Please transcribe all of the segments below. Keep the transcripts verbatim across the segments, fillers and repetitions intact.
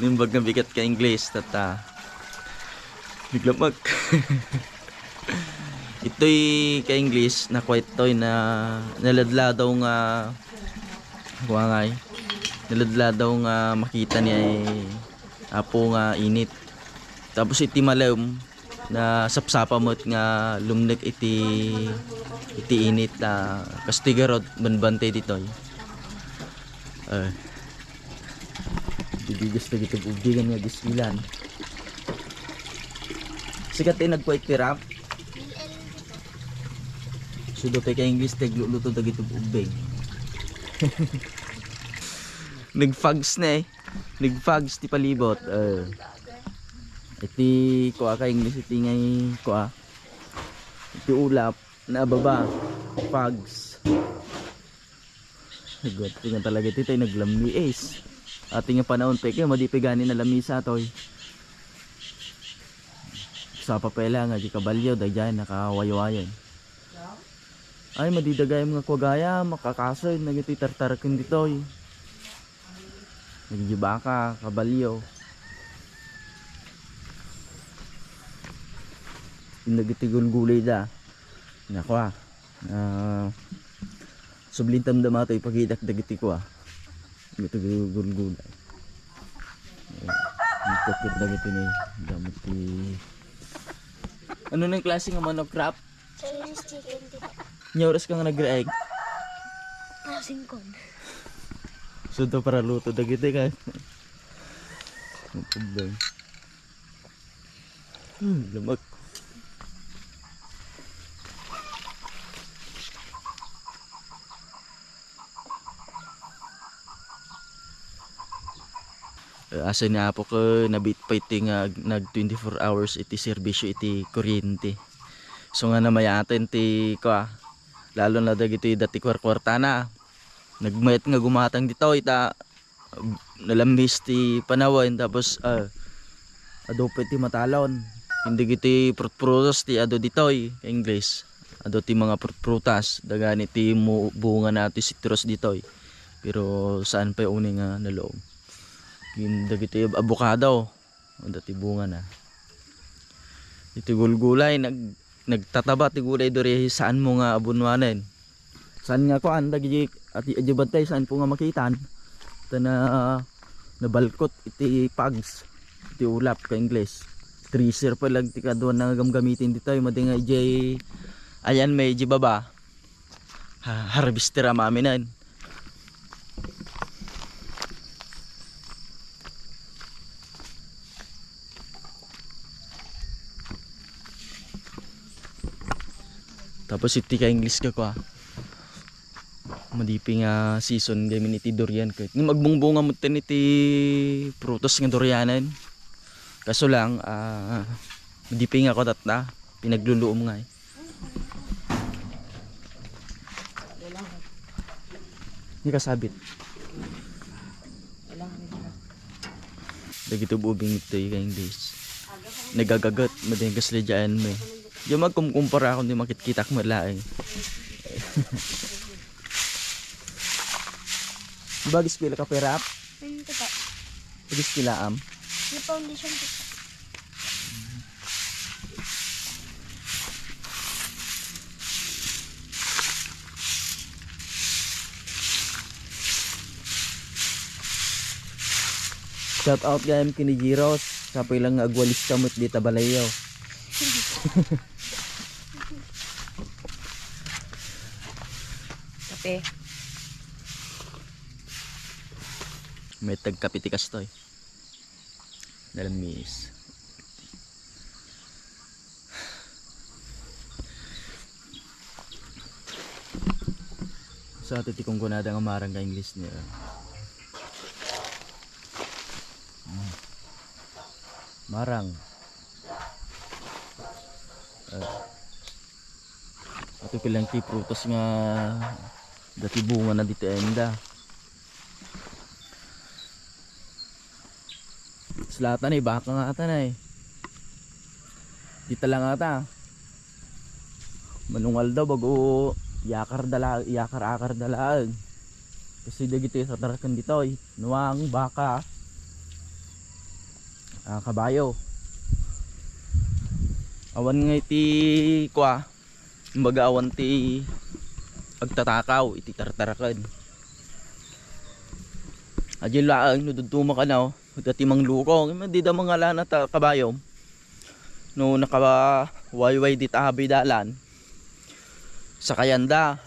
Imbag nga bigat ka English, tata. Naglamak. Itoy ka English, nakuha itoy na naladladaw nga, kuha nga eh. Naladladaw nga makita ni ay apo nga init. Tapos iti malem, nasapsapa met nga lumnek iti, iti init, a, kastoy garud, banbantay ditoy. Eh, didigas dagiti ubing nga giskilan. Sikat ti nagkuha iti rap. Sudo pay ka English, tagluluto dagiti ubing. Nagfags na eh. Nagfags ti palibot. Eh. Iti kua ka English iti ngay kua. Iti ulap na baba. Fags. Iti nga talaga iti tay naglammiis. Iti nga panaon pay kayo, madi pay gani na lamisa toy. Sapa pay la nga di kabalyo, daydiay nakawaywayan. Ay, madidagayam nga kuagayam, makakased, nagiti tartaraken ditoy. Nagiti baka, kabalyo. Nagiti gulgulay da. Nakua. Ah, sublintam da mato ipagidak dagiti kua. Dagiti gulgulay. Nagkakit dagiti ni gamit ti ano nang klase nga manok, Rap? Chinese chicken, tita. Nya oras ka nga nagreeg? Ah, singkon. Sudo para luto dagiti ka. Ang problema. Hmm, lamak. Eh, asa ni Apo ko, nabit pa iti nga ag-, nag twenty-four hours iti serbisyo iti kuryente. So nga namayaten ti, kua, lalo na dagiti dati kuarkuartana. Nagmayat nga gumatang ditoy, ta nalamis ti panawen, tapos, ah, adu pay ti matalon. Ken dagiti prutprutas ti adu ditoy, ka English. Adu ti mga prutprutas, dagani ti mu-, bunga na ti citrus ditoy. Pero saan pay unay nga naloob. Ken dagiti avocado, adu ti bunga na. Iti gulgulay, nag-, nagtataba ti gulay duri, saan mo nga abunuanen. Saan nga kuan, dagiti ati, adi bantay, saan po nga makitan. Ita na, nabalkot iti pags, iti ulap ka Ingles. Tracer pa lang ti kaduan nga gamgamitin ditoy, madi nga ijay, ayan, may ijay baba. Ha, harvester a maminen. Tapos iti ka English ka kwa. Madipi nga season gamin iti durian ket. Ngem agbungbunga metten iti prutas nga durianen. Kaso lang, ah, madipi nga kwa tatta, pinagluluom nga eh. Ni kasabit. Dagiti ubing itoy ka English. Nagagagat, madenggas lidyan mo. Di magkumkumpara akong di makitkitak mo laeng. Di ba, giskwela ka, Perap? Hmm, ito po. Giskwela, am? Yung foundation po. Shout out gayam kini Jiros. Kapoy lang nga agwalis ka met dita balayyo. Kape. May tagkape ti kastoy. Nalamis. Sa ati ti kungkunada nga marang ka English niya. Marang. Ah. Ato pilang ti prutas nga dati bunga na diti enda. Selatan eh, baka nga ata na eh. Dita lang ata. Manungal daw bago yakar dala, yakar-akar dalaag. Kasi dagiti tataraken ditoy, nuang, baka. Ah, kabayo. Awan nga iti kua, kumbaga awan ti agtatakaw iti tartaraken. Adiay laeng no duduma kano, dati mangluko, ngem dida mangalana ta kabayo. No nakawayway dita abi dalan, sakayanda.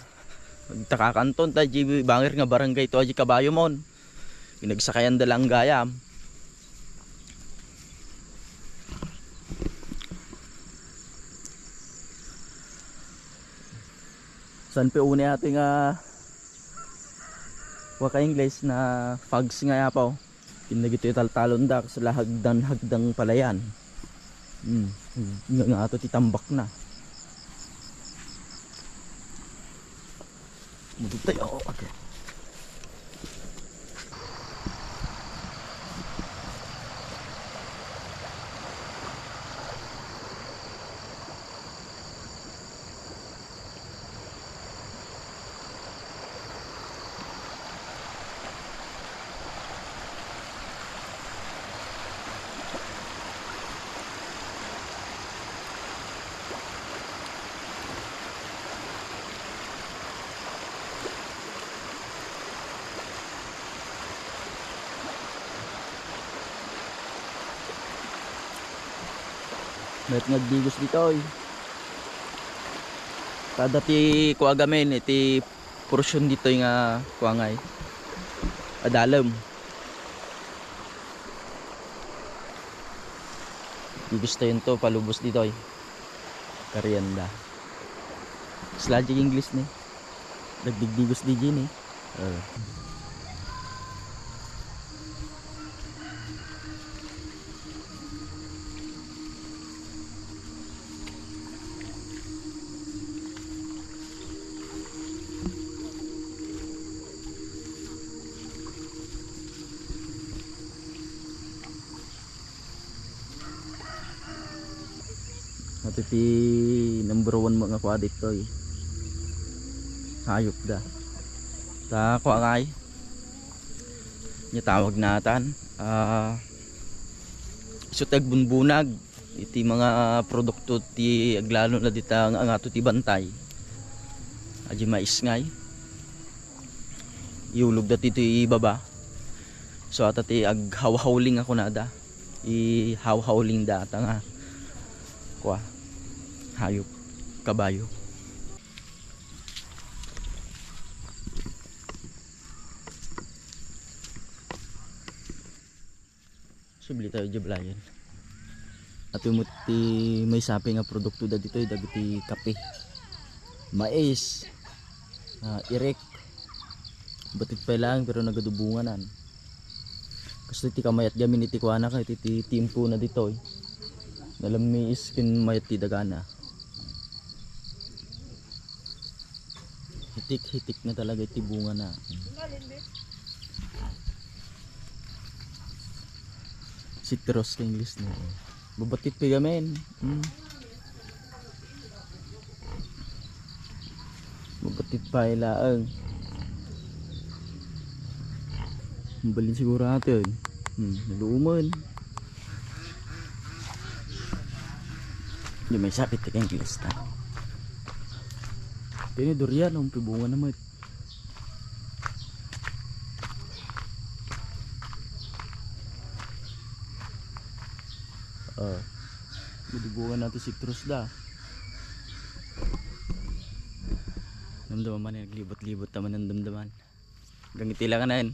Agtakakanton ta di bangir nga barangay to, adi kabayo mon. Pinagsakayanda lang gayam. San pe unay ati nga waka English na fags nga yapaw. Kin dagitoy taltalon da, kasla hagdan-hagdang palayan. Hmm. Nga, nga ato ti tambak na. Mudugtay, oo, okay. Mayat nga agdigos ditoy. Kada ti kua gamin, iti portion ditoy nga kua ngay adalem. Digos tayo to, palubos ditoy. Karienda. Kasla di English ni. Nagdigdigos di Jean eh. Eh. Iti ti number one mo nga kua ditoy. Hayop da. Ta kua ngay. Nya tawag natan. Ah, isu ti agbunbunag iti mga produkto ti aglalo na dita nga angato ti bantay. Adi mais ngay. Iulog dati ti ibaba. So, ata ti aghawhawling a kunada. Ihawhawling da ata nga kua, hayop, kabayo. Subli tayo di balayan. Ato met ti maysa pay nga produkto da ditoy, dagiti kape. Mais, ah, irik. Batit pay laeng pero nagadubunganan. Kastoy ti kamayat gamin iti kuana ket iti tiempo na ditoy. Nalammiis ken mayat ti dagana. Hitik-hitik na talaga iti bunga na. Citrus ka English na. Babatit pay gamin. Hmm. Mabatit pay laeng. Mabalin siguro natin. Hmm, naluman. Di may sakit ti kayong kilista. Tini durian, ang pibunga naman. Oh. Madubungan natin citrus da. Damdaman man, naglibot-libot naman ang damdaman. Hanggang iti lang na yun.